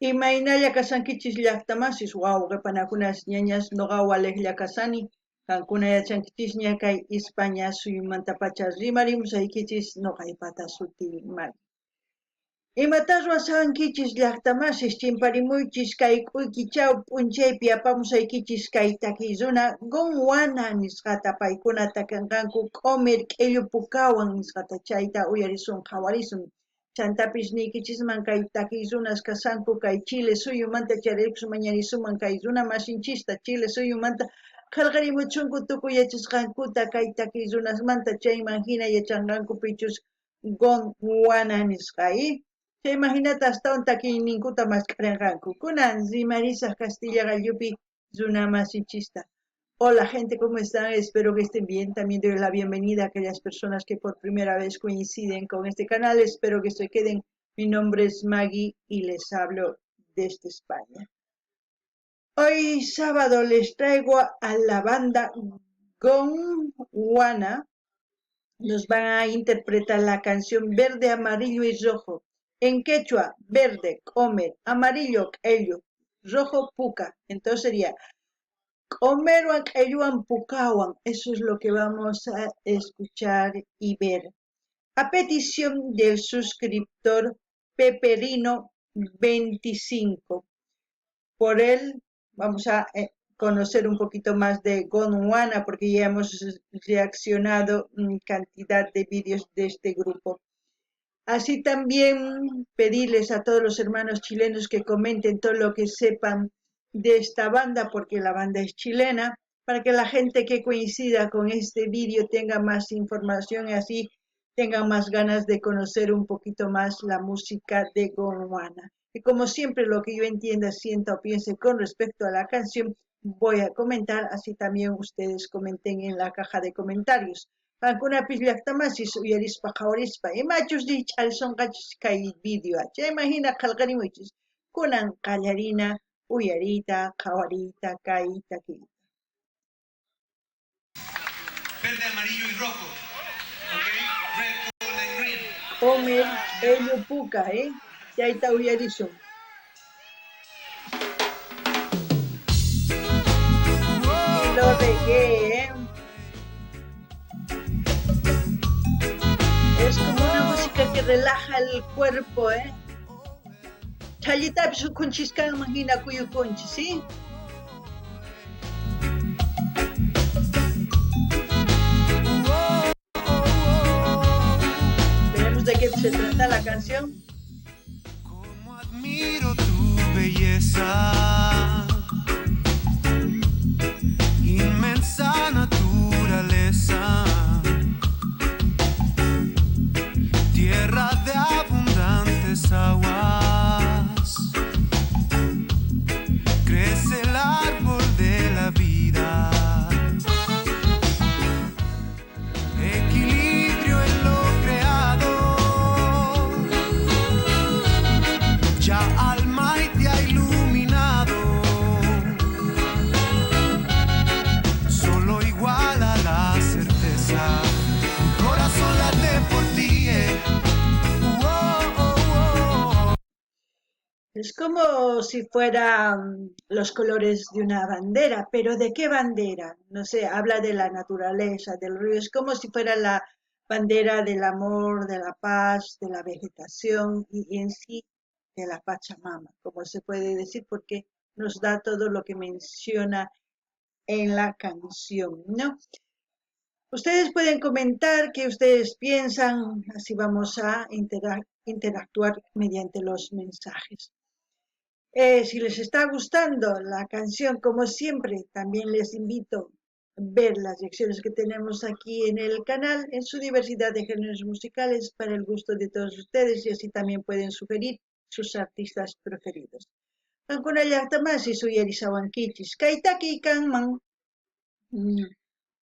Imaynalla kashankichis llaqtamasis, wawqe panakunas, ñañas, noqa walejlla kashani. Qankuna yachankichisña kay Ispaña suyumantapacha rimarimusaykichis noqaypata sutiy Mari. Imata ruwashankichis llaqtamasis, chimparimuychis kay k'uykichaw p'unchaypi apamusaykichis kay takiy runa Gondwana nisqata, paykuna takanqanku q'omer k'ellu pukawan nisqata, chayta uyarisun qhawarisun. Chantapis niykichisman kay takiy runas kashanku kay Chile suyumanta chayraykus mañarisuman kay runa masinchista Chile suyumanta qhelqarimuchunku tukuy yachasqankuta kay takiy runasmanta chayman jina yachanqanku pichus Gondwana nisqa i chayman jinata astawan takiyninkuta mask'arenqanku. Kunan rimarisaj kastilla qallupi runa masinchista. Hola gente, ¿cómo están? Espero que estén bien. También doy la bienvenida a aquellas personas que por primera vez coinciden con este canal. Espero que se queden. Mi nombre es Maggie y les hablo desde España. Hoy sábado les traigo a la banda Gondwana. Nos van a interpretar la canción Verde, Amarillo y Rojo. En quechua, verde, comer, amarillo, q'ellu, rojo, puka. Entonces sería q'omerwan, q'elluwan, pukawan. Eso es lo que vamos a escuchar y ver. A petición del suscriptor Peperino 25. Por él vamos a conocer un poquito más de Gondwana, porque ya hemos reaccionado cantidad de vídeos de este grupo. Así también pedirles a todos los hermanos chilenos que comenten todo lo que sepan de esta banda, porque la banda es chilena, para que la gente que coincida con este vídeo tenga más información y así tengan más ganas de conocer un poquito más la música de Gondwana. Y como siempre, lo que yo entienda, sienta o piense con respecto a la canción, voy a comentar, así también ustedes comenten en la caja de comentarios. Qankunapis llaqtamasis uyarispa qhawarispa imachus rikch'arisonqachis kay video, chayman hina qhelqarimuychis. Kunan qallarina uyariyta qhawariyta kay takiyta. Verde, amarillo y rojo. Okay? Red, gold and green. Q'omer, q'ellu, puka, Chayta uyarisun. Lo reggae, ¿eh? Es como una música que relaja el cuerpo, ¿eh? Challitapis ukhunchis kanman hina kuyukunchis, ¿sí? Veremos de qué se trata la canción. Como admiro tu belleza, inmensa naturaleza, tierra de abundantes aguas, crece el árbol de la vida, equilibrio en lo creado, ya Almighty ha iluminado, solo igual a la certeza, mi corazón late por ti. Oh, oh, oh. Es como si fueran los colores de una bandera, pero ¿de qué bandera? No sé, habla de la naturaleza, del río, es como si fuera la bandera del amor, de la paz, de la vegetación y en sí de la Pachamama, como se puede decir, porque nos da todo lo que menciona en la canción, ¿no? Ustedes pueden comentar qué ustedes piensan, así vamos a interactuar mediante los mensajes. Si les está gustando la canción, como siempre, también les invito a ver las lecciones que tenemos aquí en el canal, en su diversidad de géneros musicales para el gusto de todos ustedes, y así también pueden sugerir sus artistas preferidos. Qankuna llaqtamasis uyarisawankichis, kay takiy kanman,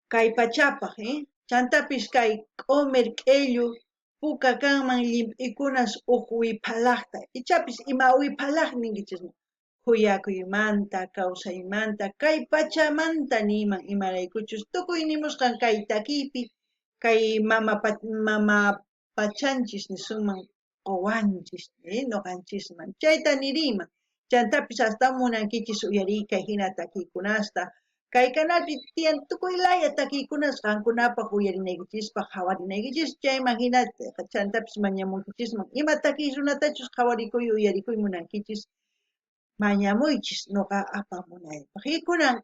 kay pachapaj, Chantapis kay q'omer q'ellu puka kanman llimp'ikunas uj wiphalajta, ichapis ima wiphalaj ninkichisman, khuyakuymanta, kawsaymanta, kay pachamanta niyman, imaraykuchus tukuy nimusqan kay takiypi, kay mama pachanchis nisunman, Qowanchis noqanchisman. Chayta niriyman. Chantapis astawan munankichis uyariy kay jina takiykunasta. Kay canalpi tiyan tukuy laya takiykunas qankunapaj uyarinaykichispaj, qhawarinaykichis. Chayman jina chantapis mañamuykichisman. Ima takiy runatachus qhawarikuy uyarikuy munankichis, mañamuychis noqa apamunaypaj. Y kunan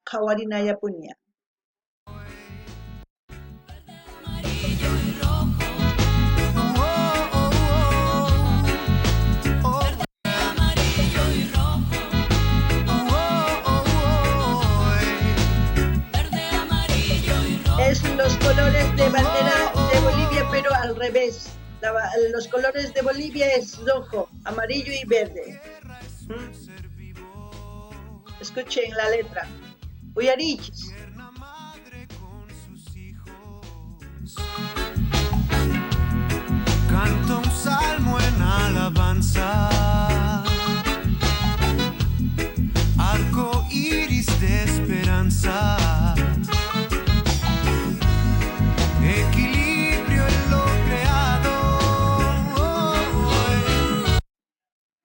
qhawarinallapuni. Es los colores de bandera de Bolivia, pero al revés. Los colores de Bolivia es rojo, amarillo y verde. Escuchen la letra. Uyarichis. Canto un salmo en alabanza, arco iris de esperanza, equilibrio en lo creado.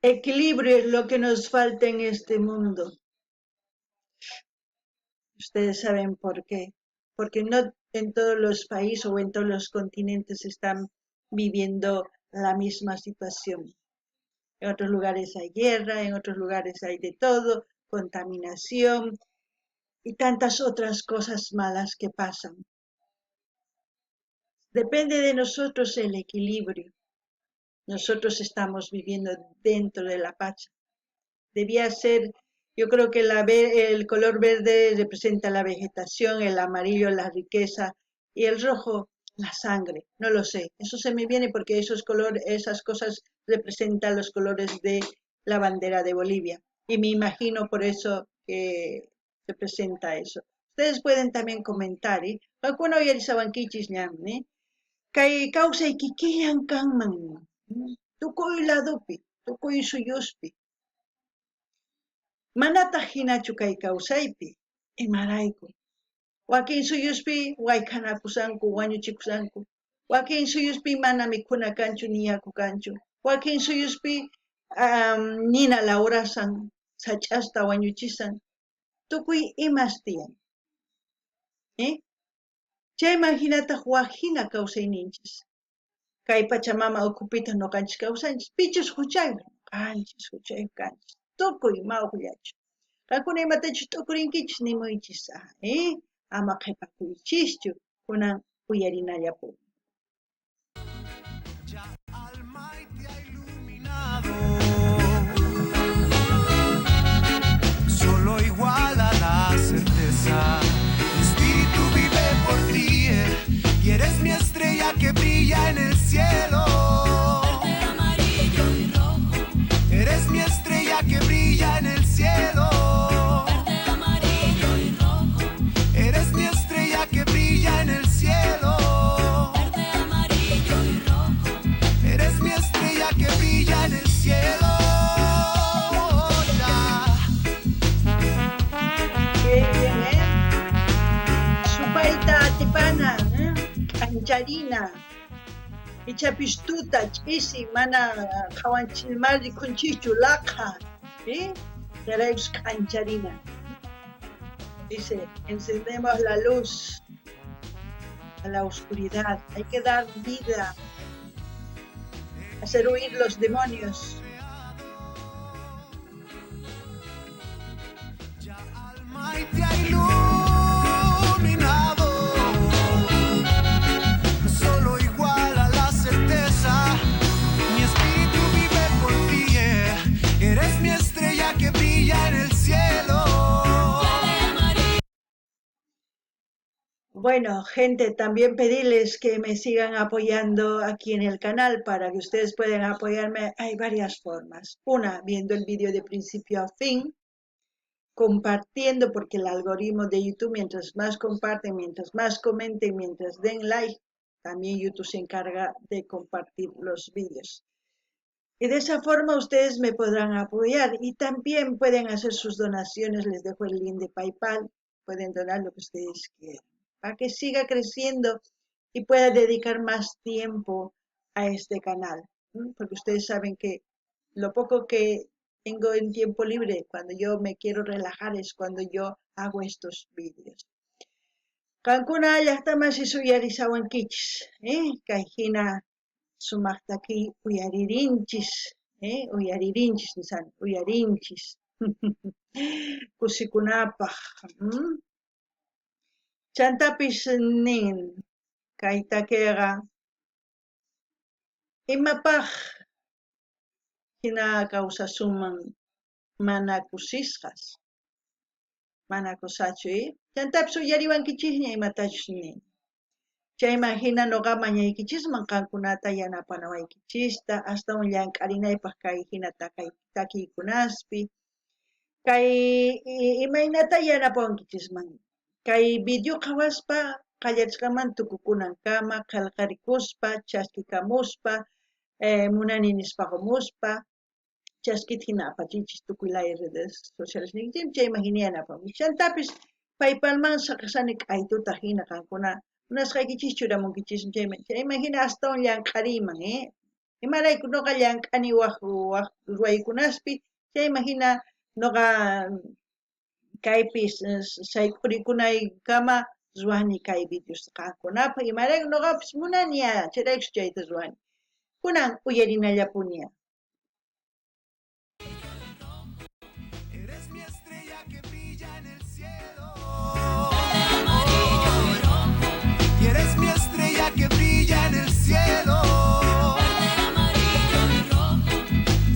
Equilibrio es lo que nos falta en este mundo. Ustedes saben por qué. Porque no en todos los países o en todos los continentes están viviendo la misma situación. En otros lugares hay guerra, en otros lugares hay de todo, contaminación y tantas otras cosas malas que pasan. Depende de nosotros el equilibrio. Nosotros estamos viviendo dentro de la pacha. Debía ser, yo creo que el color verde representa la vegetación, el amarillo la riqueza y el rojo la sangre. No lo sé, eso se me viene porque esas cosas representan los colores de la bandera de Bolivia. Y me imagino por eso que se presenta eso. Ustedes pueden también comentar, ¿eh? Qankuna uyarisawankichis ñan, ¿eh? Kay kawsay kikillan kanman, tukuy ladopi, tukuy suyuspi. Manataq hinachu kay kawsaypi, imarayku. Wakin suyuspi wayk'anakusanku, wañuchikusanku. Wakin suyuspi mana mikhuna kanchu ni yaku kanchu. Wakin suyuspi nina lawrasan, sach'asta wañuchisan. Tukuy imas tiyan. Chayman hinataq waj hina kawsayninchis. Kay Pachamama ukhupitaq ñuqanchis kawsanchis. Pichus huchayuq, ñuqanchis huchayuq kanchis. Tukuy mawqllachu. Qankuna imatachus t'ukurinkichis nimuychis, Ama qhipakuychischu, kunan uyarinallapuni. Ya Almighty ha iluminado, solo iguala la certeza. Mi espíritu vive por ti, y eres mi estrella que brilla en el cielo. Verde, amarillo y rojo. Eres mi estrella que brilla en el cielo. Verde, amarillo y rojo. Eres mi estrella que brilla en el cielo. Verde, amarillo y rojo. Eres mi estrella que brilla en el cielo. Ya. Qué bien, Supayta atipana, K'ancharina. Ichapis tuta, ch'isi, mana qhawanchis, mana rikhunchikchu, laqha. Chayraykus k'ancharina. Dice, encendemos la luz a la oscuridad. Hay que dar vida, hacer huir los demonios. Ya Almighty ha iluminado, solo igual a la certeza. Mi espíritu vive por ti, Eres mi estrella que brilla en el cielo. Bueno, gente, también pedirles que me sigan apoyando aquí en el canal para que ustedes puedan apoyarme. Hay varias formas. Una, viendo el vídeo de principio a fin, compartiendo, porque el algoritmo de YouTube, mientras más comparten, mientras más comenten, mientras den like, también YouTube se encarga de compartir los vídeos. Y de esa forma ustedes me podrán apoyar y también pueden hacer sus donaciones. Les dejo el link de PayPal, pueden donar lo que ustedes quieran, para que siga creciendo y pueda dedicar más tiempo a este canal. Porque ustedes saben que lo poco que tengo en tiempo libre, cuando yo me quiero relajar, es cuando yo hago estos vídeos. Qankuna llaqtamasi uyarisawankichis, eh? Kay hina sumaq takiy uyaririnchis, eh? Uyaririnchis nisani, uyarinchis. Kusikunapaq. Chantapis nin kay takiqa imapaq hina kawsasunman mana kusisqas, mana kusachu, eh? Chantapis uyariwankichisña imatachus nin. Chayman hina noqa mañaykichisman qankunata yanapanawaykichista, astawan llank'arinaypaq kay hina takiykunaspi. Kay imaynata yanapawankichisman? Kay video qhawaspa qallarisqanman tukukunankama qhelqarikuspa, chaskikamuspa, munani nispa qomuspa, chaskita hina apachichis tukuy laya redes sociales niykichis, chayman hina yanapawankichis. Chantapis PayPalman saqesani k'aytuta hina qankuna munasqaykichis churamunkichismi chayman, chayman hina astawan llank'ariyman, eh? Imarayku noqa llank'ani waj waj ruwaykunaspi, chayman hina noqa kaypi sayk'urikunaykama ruwani kay videos qankunapaq, imarayku noqapis munani ya, chayraykus chayta ruwani. Kunan uyarinallapuni. Eres mi estrella que brilla en el cielo. Verde, amarillo y rojo. Y eres mi estrella que brilla en el cielo. Verde, amarillo y rojo.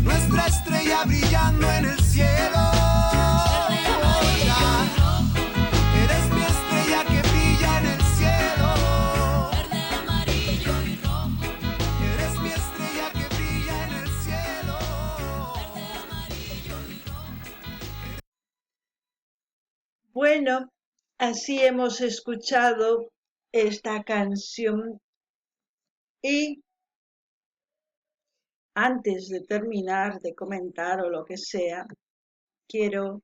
Nuestra estrella brillando en el cielo. Verde, amarillo y rojo. Eres mi estrella que brilla en el cielo. Verde, amarillo y rojo. Eres mi estrella que brilla en el cielo. Verde, amarillo y rojo. Bueno, así hemos escuchado esta canción y antes de terminar de comentar o lo que sea, quiero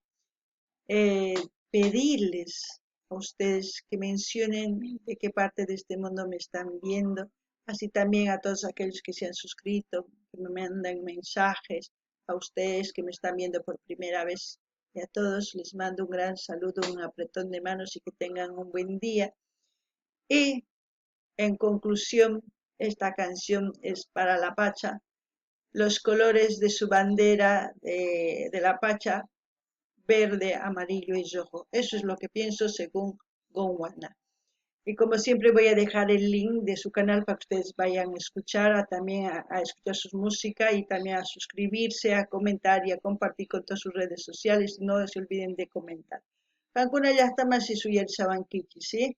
pedirles a ustedes que mencionen de qué parte de este mundo me están viendo, así también a todos aquellos que se han suscrito, que me mandan mensajes, a ustedes que me están viendo por primera vez, y a todos les mando un gran saludo, un apretón de manos y que tengan un buen día. Y en conclusión, esta canción es para la Pacha. Los colores de su bandera de la Pacha, verde, amarillo y rojo. Eso es lo que pienso según Gondwana. Y como siempre voy a dejar el link de su canal para que ustedes vayan a escuchar, también a escuchar su música y también a suscribirse, a comentar y a compartir con todas sus redes sociales. No se olviden de comentar. Qankuna llaqtamasi uyarisawankichis, ¿eh?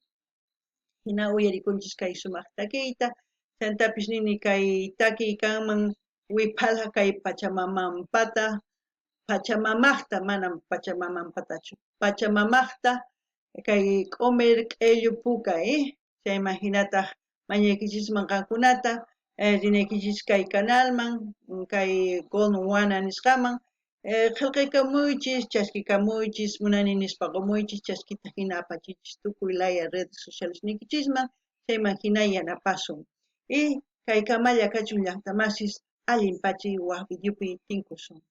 Hina uyarikunchis kay sumaq takiyta. Chantapis nini kay takiy kanman wiphala kay Pachamamampata, Pachamamaqta, manam Pachamamampatachu, Pachamamaqta kay q'omer q'ellu puka, eh? Chayman hinataq mañaykichisman qankunata, rinaykichis kay canalman, kay Gondwana nisqaman, qhelqaykamuychis, chaskikamuychis, munani nispa qomuychis, chaskita hina apachichis tukuy laya redes sociales niykichisman, chayman hina yanapasun. Y kaykamalla kachun llaqtamasis, allin pachi waj videopi tinkusun.